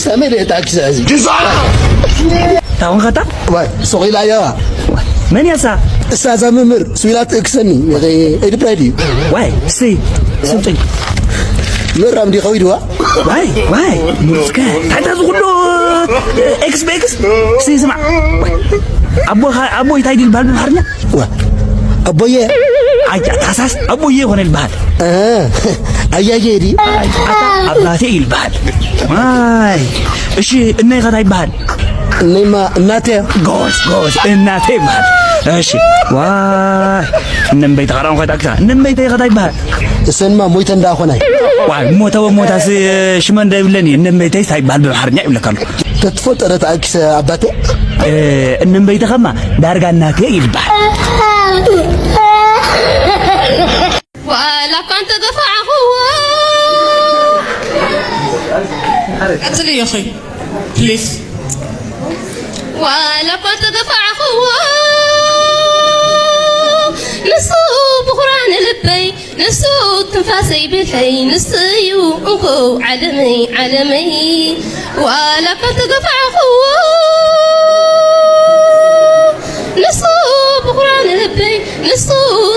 ከመይ ደኣ ተኣኪሳ እዚ? ታውን ኸታ? ዋይ፣ ሱቕ ኢላ እያ። መን እያ እሳ? እሳ እዛ መምህር፣ ስዊላት እክሰኒ፣ ኤዲ ፕራይድ እዩ። ዋይ፣ እስቲ፣ ስምጡኝ። ምራም ዲ ኸዊድዋ? ዋይ፣ ዋይ፣ ሙስከ፣ ታታ ዝኹሉ ኤክስ ብኤክስ? እስቲ ስማዕ። ዋይ፣ ኣቦኻ፣ ኣቦይ እንታይ ድዩ ዝበሃል ብኣምሓርኛ? ዋ፣ ኣቦየ። ኣይ፣ ታሳስ፣ ኣቦየ ይኾነ ይበሃል። እ፣ ኣያየ ድዩ? ኣይ፣ ኣታ፣ ኣባቴ ይበሃል። ኣይ፣ እሺ፣ እነይ ኸታ ይበሃል? እነይማ እናተ። ጎበዝ፣ ጎበዝ፣ እናተ ይበሃል። እሺ፣ ዋይ፣ እነምበይተ ኸራውን ኸታ ክታ፣ እነምበይተ ኸታ ይበሃል? እሰንማ ሞይተ እንዳኾናይ። ዋይ፣ ሞተ ወሞታስ ሽመ እንዳይብለኒ፣ እነምበይተይስ እንታይ ይበሃል ብኣምሓርኛ ይብለካ ኣሎ። ተትፈልጦ ዶ ተኣኪሰ ኣባቴ? እ፣ እነምበይተ ኸማ ዳርጋ እናተ ይበሃል። ዋላ እኳ እንተገፋዕኽዎ። ቀጽልዮ ኸይ፣ ፕሊስ። ዋላ እኳ እንተገፋዕኽዎ፣ ንሱ ብኹራ ንልበይ፣ ንሱ ትንፋሰይ ብልሐይ፣ ንሱ እዩ እንኮ ዓለመይ፣ ዓለመይ። ዋላ እኳ እንተገፋዕኽዎ፣ ንሱ ብኹራ ንልበይ፣ ንሱ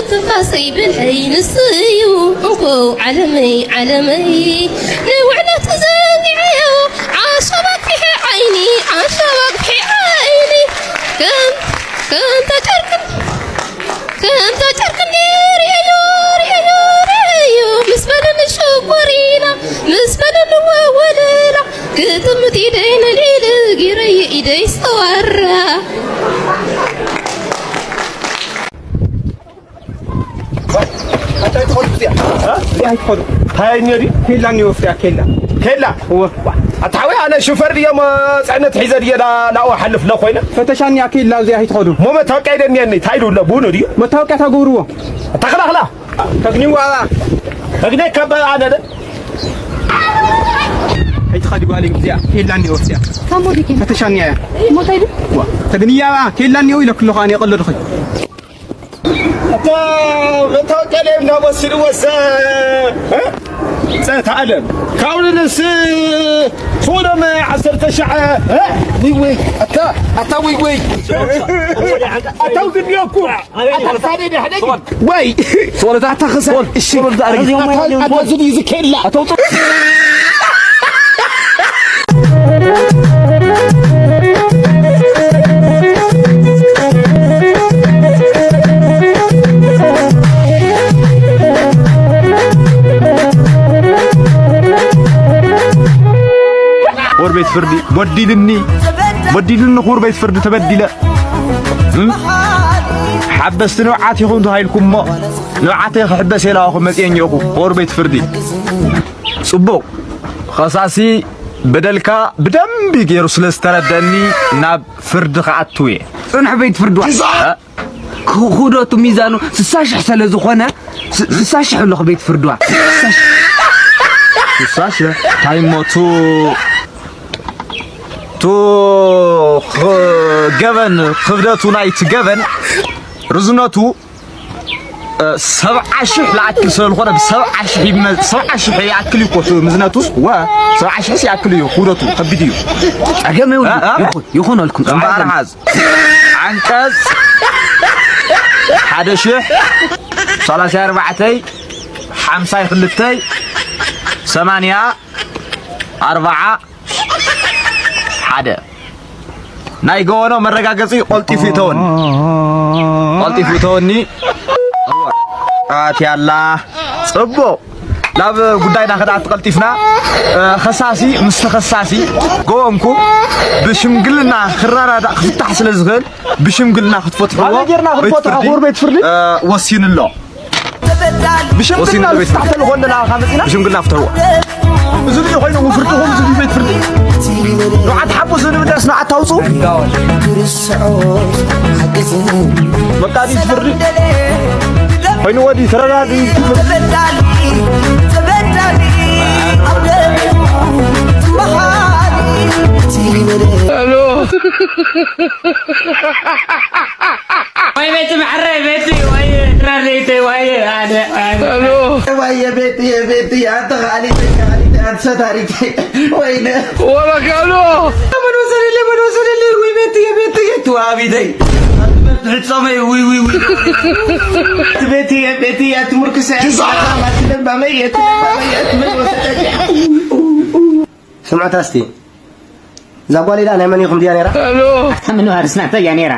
ትንፋሰይ ብልሐይ፣ ንሱ እዩ እንኮ ዓለመይ፣ ዓለመይ። ንውዕለቱ ዘንጊዐዮ ዓሻ ባግፊሐ ዓይኒ፣ ዓሻ ባግፊሐ ዓይኒ። ከም፣ ከም ተጨርቅን፣ ከም ተጨርቅን ርእየዮ፣ ርእየዮ፣ ርእየዮ። ምስ በለኒ ሽኮሪና፣ ምስ በለኒ ወወለላ። ክጥምት ኢደይ ነሊል፣ ጊረይ ኢደይ ዝተዋራ። እንታይ ትኸዱ እዚኣ? እ? እዚኣ ኣይትኸዱ። እንታይ እኒኦ ድዩ? ኬላ እኒኦ፣ ኣብዚኣ ኬላ። ኬላ? እወ። ኣታ ሓወይ፣ ኣነ ሹፈር ድየ፣ እሞ ፅዕነት ሒዘ ድየ፣ ላ-፣ ላኡ ሓልፍ ለ ኮይነ። ፈተሻ እኒኣ ኬላ፣ ኣብዚኣ ኣይትኸዱ። እሞ መታወቂያ ኢለ እኒአኒ፣ እንታይ ኢሉ ኣሎ? ብውኑ ድዩ? መታወቂያ ታገብርዎ። ኣታ ኸላኽላ። ተግኒዋ። ተግኔ ካብ ኣነ ደ? ኣይትኸዲ ጓለይ፣ እዚኣ ኬላ እኒኦ፣ ኣብዚኣ። ካሞ ዲኪ? ፈተሻ እኒኣ እያ። እሞ እንታይ ኢሉ? ዋ፣ ተግንያ፣ ኬላ እኒኦ ኢለክ ኣለኹ፣ ኣነ የቐለድኹ። ኣታ መታወቂያ ለይ እናወስድዎ ሰ-፣ እ? ሰ-፣ ተኣለም። ካብኡ ንስ-፣ ሱሎም ዓሰርተ ሸዓ፣ እ? ውይ፣ ውይ፣ ኣታ፣ ኣታ፣ ውይ፣ ውይ። ኣታ፣ ውይ፣ ግድለኩ። ኣታ፣ ሳደ ደሕነ። ወይ። ሶል፣ ኣታ፣ ኣታ፣ ክሰል። እሺ። ኣታ፣ ኣታ፣ ዝብዩ ዝኬላ። ኣታ፣ ውጡ። ክቡር ቤት ፍርዲ በዲልኒ፣ በዲልኒ ክቡር ቤት ፍርዲ ተበዲለ። እም? ሓበስቲ ንብዓት ኢኹም ተባሂልኩም እሞ ንብዓተይ ክሕበስ ኢለ ኣኹ መፅየ እኒኦኹ ክቡር ቤት ፍርዲ። ፅቡቕ። ኸሳሲ በደልካ ብደንቢ ገይሩ ስለ ዝተረደኒ ናብ ፍርዲ ክኣቱ እየ። ጽንሑ ቤት ፍርዲ ዋ። እ? ክብደቱ ሚዛኑ ስሳ ሽሕ ስለ ዝኾነ፣ ስ-፣ ስሳ ሽሕ ኣለኹ ቤት ፍርዲ ዋ። ስሳ ሽሕ። ስሳ ሽሕ? እንታይ እሞ፣ ቱ-፣ ቱ-፣ ኽ-፣ ገበን፣ ክብደቱ ናይቲ ገበን ርዝነቱ እ፣ ሰብዓ ሽሕ ለኣክል ስለ ዝኾነ፣ ብሰብዓ ሽሕ ይመ-፣ ሰብዓ ሽሕ ይኣክል እዩ እኮ እቲ ምዝነቱስ። ወ፣ ሰብዓ ሽሕስ ይኣክል እዩ፣ ክብደቱ ከቢድ እዩ። ጸገም የብሉን። እ፣ እ? ይኹን፣ ይኹን ኣልኩም። እምበኣር ሓዝ። ዓንቀጽ ሓደ ሽሕ ሰላሳ ኣርባዕተ፣ ሓምሳ ክልተ፣ ሰማንያ ኣርብዓ፣ ሓደ። ናይ ገበኖ መረጋገጺ ቀልጢፉ ይእተወኒ። ቀልጢፉ ይእተወኒ። ኣትያላ። ጽቡቕ። ናብ ጉዳይና ከዳት ቀልጢፍና፣ እ፣ ኸሳሲ ምስ ተኸሳሲ ገበንኩ ብሽምግልና ክረዳዳእ ክፍታሕ ስለ ዝኽእል ብሽምግልና ክትፈትሕዎ ኣበይ ጌርና ቤት ክትፈትሖ ፍርዲ፣ ክቡር ቤት ፍርዲ? እ፣ ወሲኑ ኣሎ። ብሽምግልና ወሲኑ ቤት ፍርዲ። ንፍታሕ ተልእኾ ኣለና፣ ካብ መጺና? ብሽምግልና ፍትሕዎ። እዚ ድዩ ኮይኑ ፍርድኹም፣ እዚ ድዩ ቤት ፍርዲ? ንውዓት ሓሙስ ንብደስ ንውዓት ታውፁ? መቃዲት ፍርዲ። ኮይኑ ወዲ ተረዳዲ። ሄሎ። ወይ ቤት መሐረ ቤት ወይ ትራር ቤት ወይ ሄሎ። ወይ ቤትየ፣ ቤትየ፣ ኣንተ ኻሊተይ፣ ኻሊተይ፣ ኣንተ ሰታሪተይ። ወይነ። ወረቀሎ። መን ወሰደለይ፣ መን ወሰደለይ? ወይ ቤትየ፣ ቤትየ፣ ተዋቢተይ። ኣቲ መፍትሒ ጾመይ፣ ውይ፣ ውይ፣ ውይ። ኣቲ ቤትየ፣ ቤትየ፣ ኣቲ ሙርክሰ፣ ኣቲ ለባመይ፣ ኣቲ ለባመይ፣ ኣቲ መን ወሰደለይ? ስምዑታ እስቲ። እዛ ጓል ኢላ ናይ መን ኢኹም ድያ ነይራ? ሄሎ። ኣታ ምን ዋርስ ናተይ እያ ነይራ?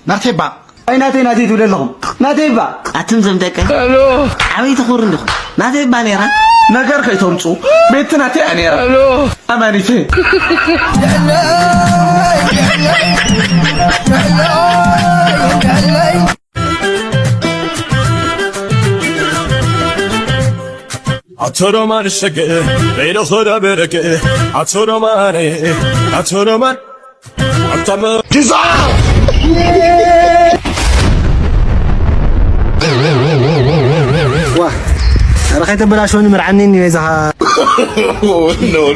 ናተይ እባ። ኣይ ናተይ፣ ናተይ ትብሉ ኣለኹም። ናተይ እባ። ኣቱም ዘም ደቀ። ሄሎ። ዓበይቲ ክቡር እንዲኹም። ናተይ እባ ነይራ። ነገር ከይተምፁ። ቤት ናተይ እያ ነይራ። ሄሎ። ኣማኒተይ። ኣቶ ሮማን ሸገ በይዶ ኸዳ በረገ። ኣቶ ሮማን፣ ኣቶ ሮማን፣ ኣታመ ዲዛ። ዋ፣ ኧረ ከይተበላሸወኒ ምርዓኒ እኒ በይዛኻ። ኖ፣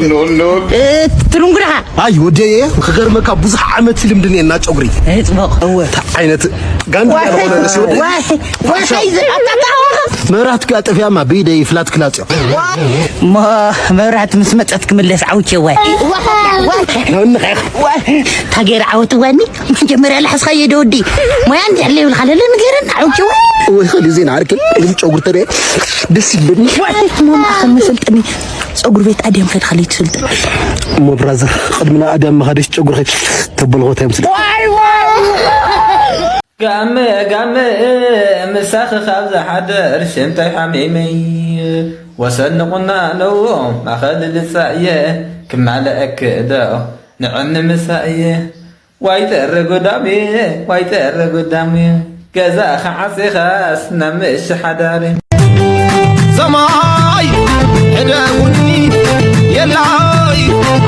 ኖ፣ ኖ። እ፣ ትርንጉ ዲኻ? ኣይ፣ ወደየ፣ ክገርመካ ብዙሕ ዓመት ልምዲ እኒኤና ጨጉሪ። እ፣ ጽቡቕ። እወ። እንታይ ዓይነት ጋንዳ ዋይ፣ ዝኾነ ንስ ወደ ዋይ፣ ዋይ፣ ከይዚ ኣጣጣ። መብራህቲ ክኣ ጠፊኣማ ብኢደይ ፍላት ክላጽዮ። እሞ መብራህቲ ምስ መጸት ክምለስ ዓውቼ ዋይ። ዋይ፣ ዋይ። ነንኸ። ዋይ፣ ታጌር ዓወት ዋኒ። መጀመርያ ላሕስኻ የደ ወዲ። ሞያ እንዲ ያለ ይብልካ ለለ ንገረን ዓውቼ ዋይ። ወይ ኸዲ ዜና ዓርኪ፣ እዚ ጨጉሪ ተሪአ ደስ ይብለኒ። ዋይ፣ እሞ ማእኸል መሰልጥኒ ጸጉሪ ቤት ኣድያም ከይድካ ለይትፈልጥ። እሞ ብራዘር፣ ቅድምና ኣድያም መኻደሽ ጨጉሪ ከይ ተበልኾ እንታይ ምስል? ዋይ፣ ዋይ። ጋመ፣ ጋመ፣ ምሳኺ ካብ ዝሓድር ሽምታይ ሓሚመይ። ወሰን ንቑናኖ፣ ማእኸል ልጻየ፣ ክማለአክ ዶ፣ ንዕኒ ምሳየ። ዋይ ጥሪ ጉዳምየ፣ ዋይ ጥሪ ጉዳምየ። ገዛ ኸዓጺኻስ ናብ ምእሺ ሓዳሪ። ሰማይ ሕደጉኒ፣ የላይ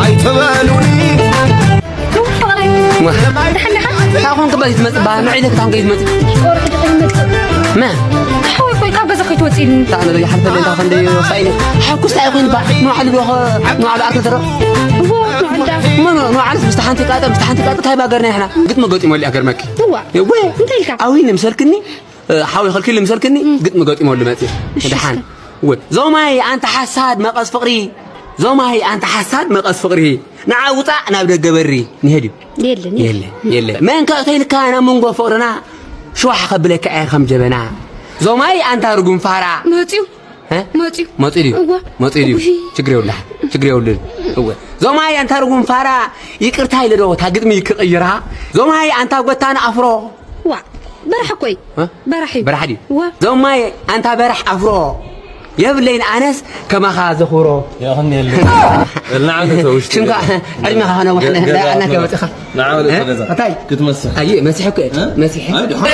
ኣይትበሉኒ። ፍቕረይ፣ ማ- ደሓን ዲኻ? እንታይ ኾንክ በይ ትመጽእ? ባ-፣ ንዒ ኢለክ እንታይ ኾንክ ትመጽእ? ቁርጥ ዲኻ ትመጽእ? መ? ሓወይ፣ ቆይ፣ ካብ ገዛ ከይትወጽእ ኢሉኒ። እንታይ ነበር ይሓልፈለይ፣ እንታይ ኾን ደይ ወሳኢኒ? ሓኩስ እንታይ ኾይኑ ባ-፣ ንባዕሉ ዶ ኸ-፣ ንባዕሉ ኣቶ ተረፍ? እዎ፣ ንባዕሉ ዳ። መን ንባዕሉስ ምስቲ ሓንቲ ቃጠ፣ ምስቲ ሓንቲ ቃጠ እንታይ ባገርና ኢሕና? ግጥሚ ገጢሞልያ ገርመኪ። እዋ። እወ። እንታይ ኢልካ? ኣዊ ንምሰልክኒ፣ እ፣ ሓወይ ኸልኪ ንምሰልክኒ፣ እም። ግጥሚ ገጢሞሉ መጽእ። እሺ፣ ደሓን። እስከ። እወ። ዞማይ ኣንታ ሓሳድ መቐስ ፍቕሪ። ዞማይ ኣንታ ሓሳድ መቐስ ፍቕሪ። ንዓ ውጻእ ናብ ደገ በሪ። ንሄድ እዩ። የለን፣ የለን፣ የለን። የለን። መን ከእቶ ኢልካ ናብ መንጎ ፍቕርና፣ ሽዋሕ ከብለካ እየ ከም ጀበና። ዞማይ ኣንታ ርጉም ፋራ። መጽዩ። እ? መጽዩ። መጽዩ ድዩ? እወ። መጽዩ ድዩ? እውይ። ችግር የብላ፣ ችግር የብሉን። እወ። ዞማይ ኣንታ ርጉም ፋራ፣ ይቅርታ ኢለ ዶ እታ ግጥሚ ክቕይራ? ዞማይ ኣንታ ጎታን ኣፍሮ። ዋ፣ በራሕ እኮ እዩ። እ? በራሕ እዩ። በራሕ ድዩ? እወ። ዞማይ ኣንታ በራሕ ኣፍሮ። የብለይን ኣነስ ከማኻ ዘኽብሮ። የቐንየለይ። በልና ዓንተ ተውሽጢ። ሽምካ ዕድሜኻ ከነውሕ ገ-፣ ገዛ እንዳበልና ኣትና። ከመጽኻ። ንዓ ወደ እ? ገዛ። እንታይ? ክትመስሕ። ኣየ፣ መሲሕ እኮ እየ። እ? መሲሕ። ኣይ፣ ድሓን።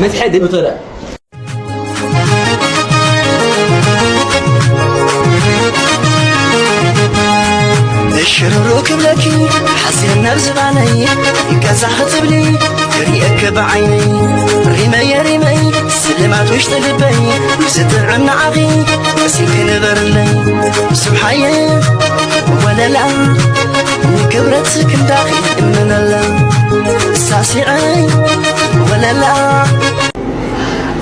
መሲሕ ግን። እቶ ዳ። እሽሩሩ ክብለኪ ሓሲር ናብ ዝባነይ ገዛ ክትብሊ ክርእየኪ ብዓይነይ ሪመየ ሪመይ ስልማት ውሽጢ ልበይ ዝጥዕም ንዓኺ መሲልኪ ንበርለይ ስብሓየ ወለላ ንክብረት ክንዳኺ እምነላ ሳሲዐይ ወለላ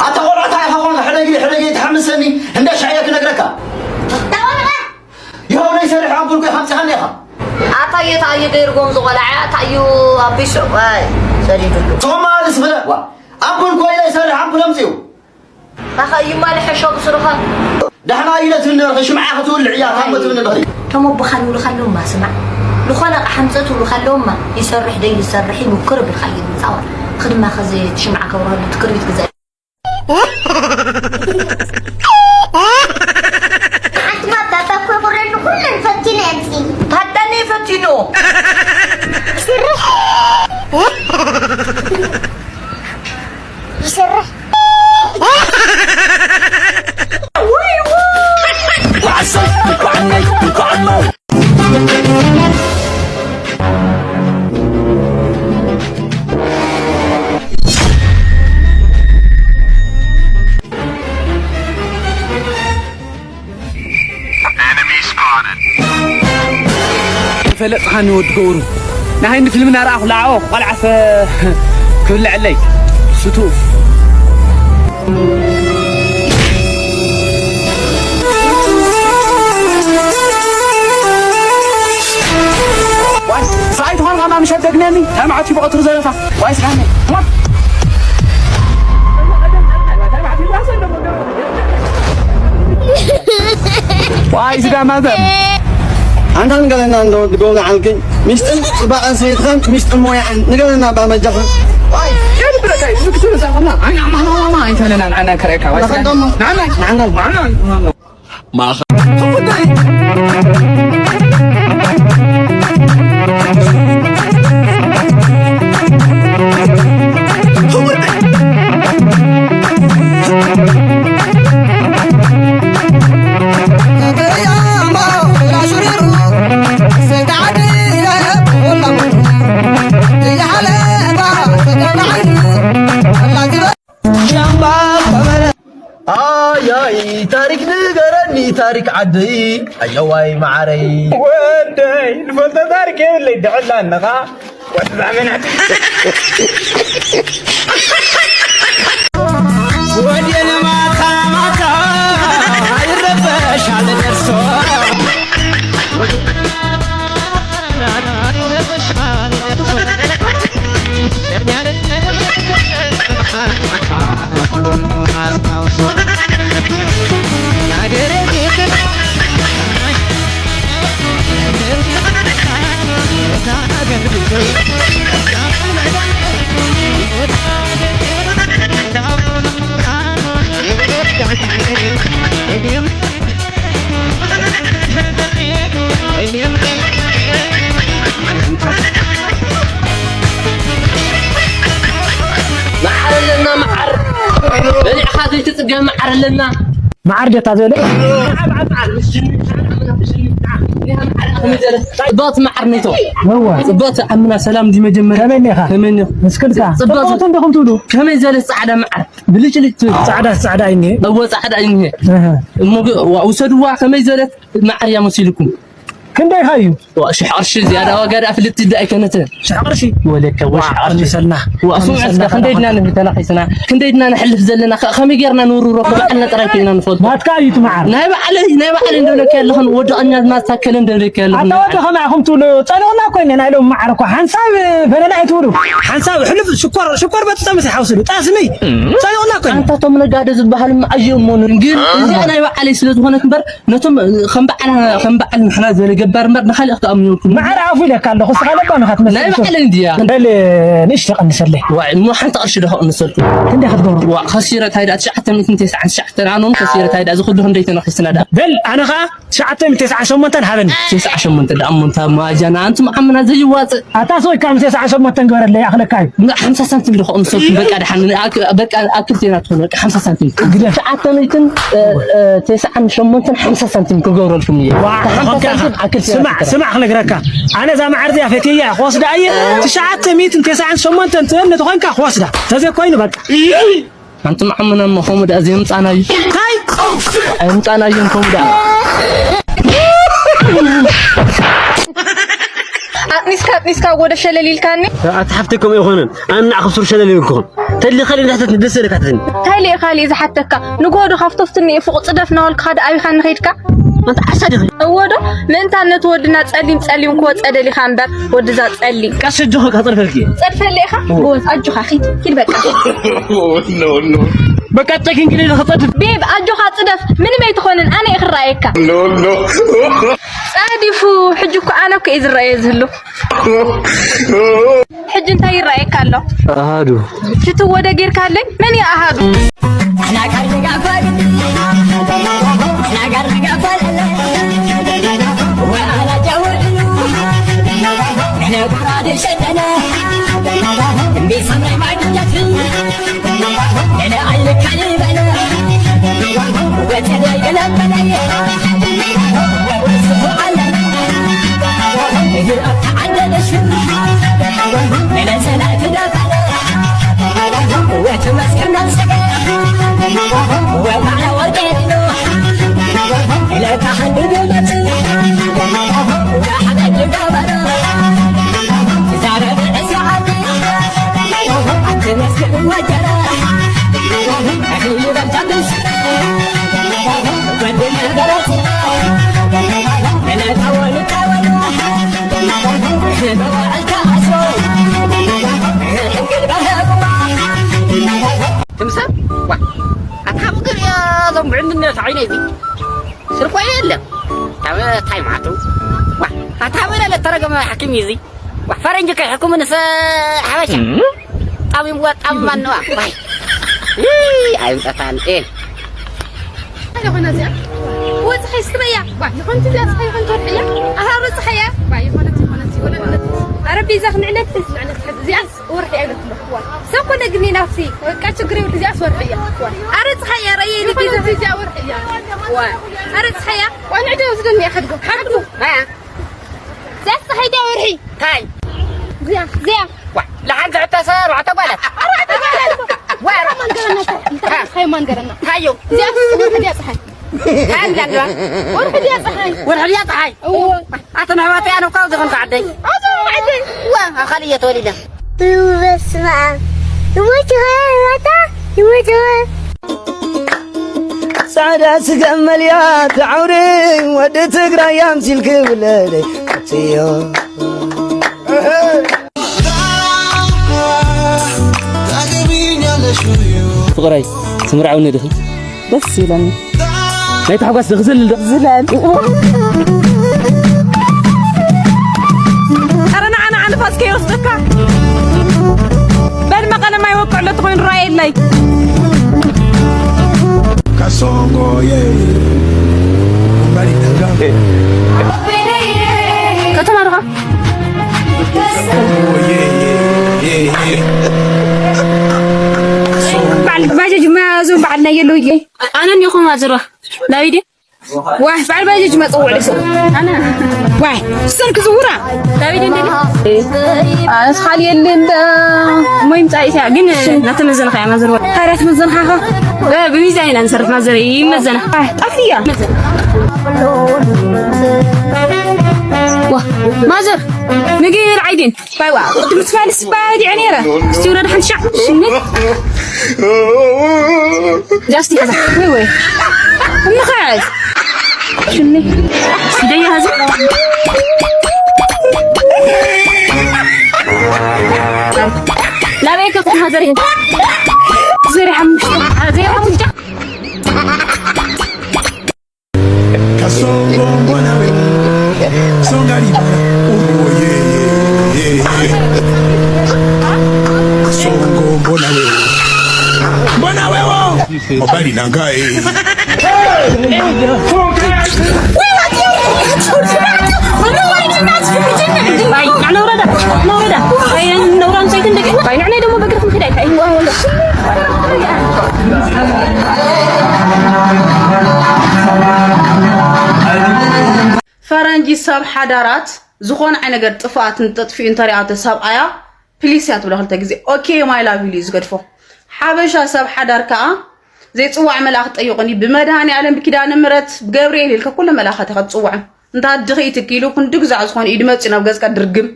ኣታ ቆልዓ እንታይ ኢኻ ኮንካ ሕደጊ ሕደጊ ትሓምሰኒ እንዳ ሻዕየ ክነግረካ ይኸውነይ ሰርሕ ኣምፑል ኮይ ከምፅኻኒ ኢኻ ኣታዮ ታዩ ገይርጎም ዝቆልዓ ታዩ ኣቢሱ ዋይ ሰዲዱሉ ቶማ ልስብለ ዋ ኣምፑል ኮይነ ይሰርሕ ኣምፑል ኣምፅኡ ኣኸ እዩማ ልሕሾ ብስሩኻ ዳሕና ኢለ ትብል ነበርኺ ሽምዓ ክትውልዕ እያ ካብ ትብል ነበርኺ እቶም ኣቦኻ ንብሉኻ ኣለውማ ስማዕ ዝኾነ ኣቕሓ ምፀእ ትብሉኻ ኣለውማ ይሰርሕ ደይሰርሕ ይምኩር ብልካ እዩ ዝፃወር ኽድማ ኸዚ እቲ ሽምዓ ከብረሉ እቲ ክርቢት ግዘ ሓንቲ ማታ እኮ ይኹረኒ ኩለን ፈቲነ እየ ኣምፅእኒ። ታዳኒ ፈቲኑ። ስርሕ። ይሰርሕ። ወይ ወይ። ፈለጥኻኒ ወዲ ገብሩ ንሃይኒ ፊልም እናረኣኹ ለዓኦ ቆልዓ ፈ ክብለዐለይ ስቱፍ ዋይ፣ ሰብኣይ ትኾን ኸማ ምሸት ደግነኒ፣ እንታይ መዓት እዩ ብቐትሩ ዘለኻ? ዋይ፣ ስጋኒ። ዋይ፣ ስጋ ማዘር። ኣንታ ንገረና እንዶ፣ ድጎብና ዓልክኝ። ሚስጥር ጽባቐን ስኒትኸን፣ ሚስጥር ሞያዕን። ንገረና እባ መጃኽን። ዋይ፣ የድብረካይ፣ ዝክትሉ ዛኾና። ኣይና፣ ማማ፣ ማማ፣ ኣይተለናን፣ ኣና ከረካ። ዋይ፣ ስጋ። ናና፣ ናና፣ ናና። ማእኸል ኣያይ ታሪክ ንገረኒ ታሪክ ዓደይ ኣየዋይ መዓረይ። ወደይ ዝፈልጦ ታሪክ የብለይ ድዕላ እንኻ። ወዲ ዛመናት። ወዲ ማታ ማታ ይረበሻል ነፍሶ። መዓር ኣለና፣ መዓር። በሊዕኻ ዘይትጽገብ መዓር ኣለና። መዓር ጀታ ዝበለ? ጽብቕቲ መዓር ነይቶ። እወ። ጽብቕቲ ዓምና ሰላም ዲ መጀመርያ? ከመይ እኒኻ? ከመይ እኒኻ? ምስክልካ? ጽብቕቲ። ጽብቕቲ እንዲኹም ትብሉ? ከመይ ዝበለት ጻዕዳ መዓር? ብልጭልጭ ትብል። ጻዕዳ፣ ጻዕዳ እዩ እኒሄ። እወ፣ ጻዕዳ እዩ እኒሄ። እህ። እሞ ግ-፣ ዋ-፣ ውሰድዋ፣ ከመይ ዝበለት መዓር እያ መሲልኩም? ክንደይ ኻዩ? ዋ፣ ሽሕ ቅርሺ ዝያዳ ዋጋ ደኣ ፍልጥቲ ደኣ ኣይኮነትን። ሽሕ ቅርሺ? ወለከ፣ ዋ፣ ወሽሕ ቅርሺ። ቀንሰልና። ዋ፣ ስምዑ ቀንሰልና እስከ፣ ክንደይ ድና ንብል ተናኺስና? ክንደይ ድና ንሕልፍ ዘለና? ከ-፣ ከመይ ጌርና ንውርሮ? ባዕልና ጥራይ ኮይና ንፈልጦ። ናትካ እዩ እቲ መዓር። ናይ ባዕለይ፣ ናይ ባዕለይ እንደብለካ ኣለኽን፣ ወዲ ቀኛ ድማ ዝታከለ እንደብለካ ኣለኽን። ኣታ ወዲ ከማይ ኢኹም ትብሉ፣ ጸኒቑና እኮ እኒና ኢሎም መዓር እኮ። ሓንሳብ በለላ ኣይትብሉ። ሓንሳብ ሕሉፍ ሽኮር፣ ሽኮር በጥጠ ምስ ይሓውስሉ። ጣስሚ፣ ጸኒቑና እኮ እኒና። ኣንታ እቶም ነጋዶ ዝበሃሉ እሞ ኣየእመኑን። ግን እዚኣ ናይ ባዕለይ ስለ ዝኾነት እምበር፣ ነቶም ከም በዓል፣ ከም በዓል ንሕና ዝበለ ገባር እምበር ንኻልእ ክትኣምኑ የብልኩም። መዓር ኣፉ ኢለካ ኣለኹ፣ እስኻ ለባም ኢኻ ትመስል። ናይ ባዕለይ እንድያ። በል፣ ንእሽቶ ቀንሰለይ። ዋይ፣ እሞ ሓንቲ ቅርሺ ዶ ከቕንሰልኩም? ክንደይ ክትገብሩ? ዋ፣ ከሲረ ታይ ደኣ፣ ትሽዓተ ሚእትን ተስዓን ትሽዓተን፣ ኣነ እውን ከሲረ ታይ ደኣ፣ እዚ ኩሉ ክንደይ ተነኺስና ደኣ? በል፣ ኣነ ኸኣ ትሽዓተ ሚእትን ተስዓን ሸሞንተን ሃበኒ። ተስዓን ሸሞንተን ደኣ፣ እሞ እንታይ እሞ ኣጃና፣ ኣንቱም ዓምና ዘይዋጽእ። ኣታ ሰው ኢልካ ምስ ተስዓን ሸሞንተን ግበረለይ፣ ይኣኽለካ እዩ። እንዳ ሓምሳ ሳንቲም ዶ ከቕንሰልኩም? በቃ፣ ደሓን፣ ኣክ-፣ በቃ፣ ኣክልቴና ትኾኑ፣ በቃ፣ ሓምሳ ሳንቲም። ግደፍ። ትሽዓተ ሚእትን፣ እ፣ እ፣ ተስዓን ሸሞንተን ሓምሳ ሳንቲም ክገብረልኩም እየ። ዋ፣ ሓምሳ ኮንካ ኢኻ። ሳንቲም ኣክልቴና ስማዕ፣ ትኾኑ። ስማዕ ክነግረካ። ኣነ እዛ መዓር እዚኣ ፈትየያ ክወስዳ እየ። ትሽዓተ ሚእትን ተስዓን ሸሞንተን ትህበኒ ተኾንካ ክወስዳ። ተዘይኮይኑ በቃ። ኣንቱም ዓምና እሞ ከምኡ ደኣ ዘየምጻና እዩ። እንታይ? ኣየምጻና እዩ ከምኡ ደኣ። ኣጥኒስካ፣ ኣጥኒስካ ወደ ሸለል ኢልካኒ። ኣታ ሓፍተይ ከምኡ ኣይኮነን። ኣነ ንዓኺ ብሱር ሸለል ኢልኩኹም። ተሊኻሊ ንሕተት ደስ ኢልካ ትህኒ። እንታይ ልኢኻሊ ዝሓተካ? ንግሆ ዶ ካብቶ ፍትኒ ፉቕ ጽደፍ እናበልካ ዶ ኣቢኻኒ ኸይድካ? ኣንታ ዓሳ ዲኺ? እወ ዶ? ምእንታን ነቲ ወድና ጸሊም ጸሊም ክወጸ ደሊኻ እምበር፣ ወድዛ ጸሊም። ቀስ ኣጆኺ ከጸድፈልኪ እየ። ጸድፈለይ ኢኻ? እወ። ጎበዝ፣ ኣጆኻ፣ ኪድ፣ ኪድ በቃ። ኖ፣ ኖ። በቃ፣ ጨኪንኪ ኢለ ከጸድፍ። ቤብ፣ ኣጆኻ ጽደፍ፣ ምንም ኣይትኾንን፣ ኣነ እየ ክረኣየካ። ኖ፣ ኖ። ጸዲፉ፣ ሕጂ እኮ ኣነ እኮ እየ ዝረኣየ ዝህሉ። ሕጂ እንታይ ይረኣየካ ኣሎ? ኣሃዱ። ሽትዎ ዶ ጌርካለይ? መን እዩ ኣሃዱ? ትምሰል ዋ ኣታ ሃቡ ገበያ ዞም ብዕንድነት ዓይነ እዚ ስርቆ የለን። ታበ ታይ ማቱ ዋ ኣታ ሃቡ ለለ ተረገመ ሓኪም እዩ እዚ ዋ ፈረንጅ ከይ ሕኩም ንሰ ሓበሻ ጣቢም ዋ ጣም ማንዋ ዋይ ይይ ኣይምጠታን ኤ ዝኾነ እዚኣ ወጽሓይ ስትበያ ዋ ይኾን ትዚኣ ጽሓይ ይኾን ትወርሕያ ኣሃሩ ጽሓያ ዋ ይኾነት ይኾነት ይኾነት ኣረቢዛ ክንዕነት ንዕነት እዚኣ ወርሒ ኣይነት ትለኽዋ ሰብ ኮነ ግን ናፍሲ በቃ ችግር ይውል እዚኣ ወርሒ እያ ኣረ ጽሓያ ረየ ንቢዛ እዚኣ ወርሒ እያ ዋ ኣረ ጽሓያ ቆንዕ ደው ዝደንያ ከድጎ ሓድጉ እዚኣ ጽሓይ ዲያ ወርሒ ታይ እዚኣ እዚኣ ዋ ለሓንቲ ሕቶ ሰ ኣርባዕተ ጓላት ኣርባዕተ ጓላት ዋ ኣረ ማንገረና እንታይ ማንገረና ታዮ እዚኣ ወርሒ ዲያ ጽሓይ ታንዳንዳ ወርሒ ዲያ ጽሓይ ወርሒ ዲያ ጽሓይ እዎ ኣቶም ኣሕዋተይ ኣነ እኳ ኣብዚ ኾንካ ዓደይ ኣዞም ዓደይ ዋ ኣብ ካልእ እየ ተወሊደ በስመ ኣብ ይሞት ይኸ ይሞት ይኸ ጻዕዳ ስገም መልያ ተዓውሪ ወዲ ትግራይ ኣምሲልኪ ውለደይ ኣትዮ ፍቕረይ ትምርዓውኒ ድኺ ደስ ይብለኒ ናይ ታሕጓስ ድኺ ዝልል ዶ ዝለል ኧረ ንዓ ንዓ ንፋስ ከይወስደካ በል መቐለ ማይ ወቅዕ ኣሎ ተኾይኑ ራየለይ Kasongo, yeah. Mbali nanga. ከተማ ዶ Oh, yeah, yeah, yeah, yeah. በዓል ባጃጅ መያዙ በዓል ናይ የለውዬ ኣነ እኒኹም ኣዝርዋ ዳዊድ ዋይ በዓል ባጃጅ መፀውዕ ደስ ኣነ ዋይ ስልክ ዝውራ ዳዊድ እንደ ኣነስ ካል የለ እንደ ሞይ ምፃእ ኢያ ግን ናተመዘንካ እያ ማዘር ካላት መዘንካኻ ብሚዛን ኢና ንሰርሕ ማዘር ይመዘና ጠፍያ ማዘር ምግቢ ብልዓይድን ባይዋ ቅድሚ ትፋል ስባ ወዲዐ ነይረ እስቲ ውረድ ሓንቲ ሻዕ ሽኒ ጃስቲ ሓዛ ወይ ወይ እንኸዕዝ ሽኒ እስቲ ደያ ሃዚ ናበይ ከፍትም ሃዘር ዘሪ ሓሙሽተ ዘሪ ሓሙሽተ Kasongo mbona we songa libala oh yeah yeah yeah yeah Kasongo mbona we mbona we oh mobali na ngai ፈረንጂ ሰብ ሓዳራት ዝኾነ ዓይነት ነገር ጥፍኣት እንተጥፊኡ እንተሪኣቶ ሰብኣያ ፕሊስ እያ ትብሎ ክልተ ግዜ okay my love ኢሉ እዩ ዝገድፎ ሓበሻ ሰብ ሓዳር ከዓ ዘይፅዋዕ መልኣኽ ጠይቑኒ ብመድሃኒኣለም ብኪዳነ ምሕረት ብገብርኤል ኢልካ ኩሉ መልኣኻት ኢኻ ትፅውዖም እንተ ኣድኺ ኢትኪ ኢሉ ክንዲ ግዛዕ ዝኾነ ኢዱ መፂኡ ናብ ገፅካ ድርግም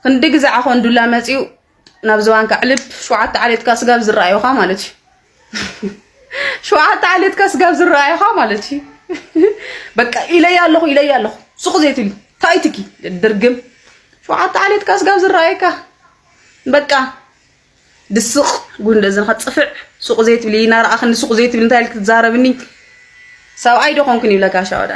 ክንዲ ግዛዕ ኾን ዱላ መፂኡ ናብ ዝባንካ ዕልብ ሸውዓተ ዓሌትካ ስጋብ ዝረኣዩኻ ማለት እዩ ሸውዓተ ዓሌትካ ስጋብ ዝረኣዩኻ ማለት እዩ በቃ ኢለያ ኣለኹ ኢለያ ኣለኹ ሱቕ ዘይትብሊ እንታይ ትኪ ድርግም ሸውዓተ ዓሌትካ ስጋብ ዝረኣዩካ በቃ ድስቕ ጉንደ ዝንኻ ፅፍዕ ሱቕ ዘይትብሊ ናርኣኽኒ ሱቕ ዘይትብሊ እንታይ ኢልክ ትዛረብኒ ሰብኣይ ዶ ኾንኩን ይብለካ ሻወዳ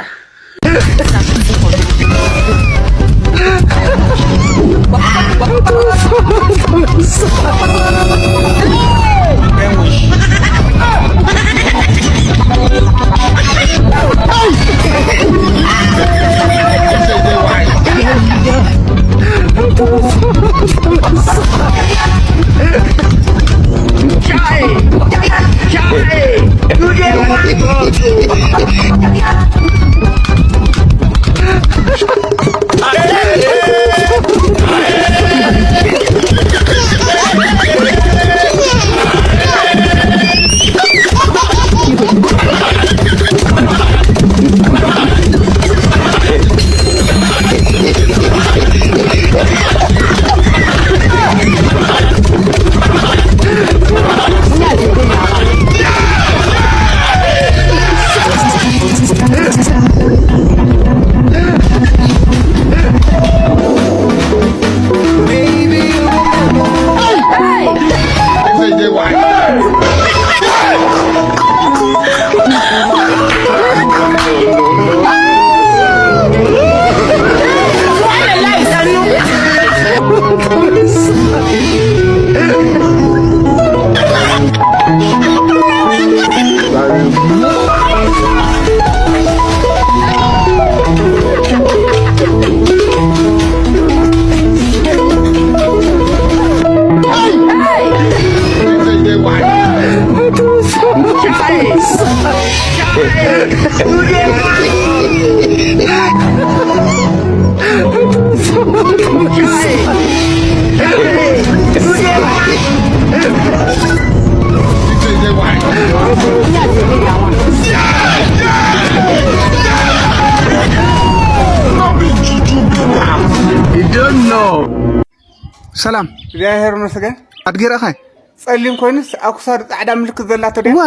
ሰላም። እግዚኣብሔር ይመስገን። ኣድጊ ረእኻይ? ጸሊም ኮይኑስ ኣብ ክሳዱ ጻዕዳ ምልክት ዘላቶ ድያ? እዋ።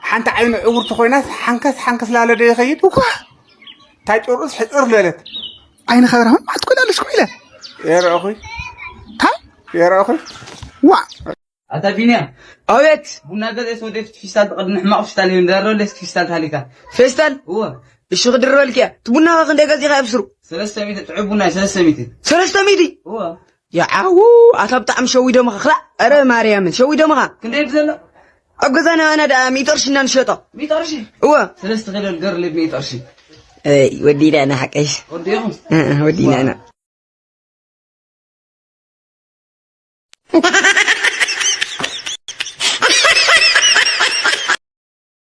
ሓንቲ ዓይኑ ዕውርቲ ኮይናስ ሓንከስ ሓንከስ ላለ ዶ ይኸይድ? እዋ። እንታይ ጭርኡስ ሕጽር ለለት። ዓይኒ ከበራ ሆን ማዕት ኮይና ኣለሽ ኮይለ። የረእኹይ። እንታይ? የረእኹይ። ዋ። ኣታ ቢንያም። ኣቤት። ቡና ገለ ወደ ፊት ፊስታል ተቐድም ሕማቕ ፊስታል ይሁን ደረው ለስ ፊስታል ታሊካ። ፌስታል? እወ። እሺ ክድረበልኪ እያ። እቲ ቡና ኸ ክንደይ ገዚእኻ ኣብ ስሩ? ሰለስተ ሚእቲ ጥዑይ ቡና ሰለስተ ሚእቲ። ሰለስተ ሚእቲ? እወ። ያዓው ኣታ ብጣዕሚ ሸዊዶምኻ ክላ። ኧረ ማርያምን ሸዊዶምኻ። ክንደይ እዩ ዘሎ? ኣብ ገዛና ኣና ደኣ ሚእቲ ቅርሺ እና ንሸጦ። ሚእቲ ቅርሺ? እወ። ሰለስተ ኪሎ ገር ልብ ሚእቲ ቅርሺ። ኣይ ወዲና ኢና ሓቀሽ። ወዲኹም? እ፣ እ፣ ወዲና ኢና።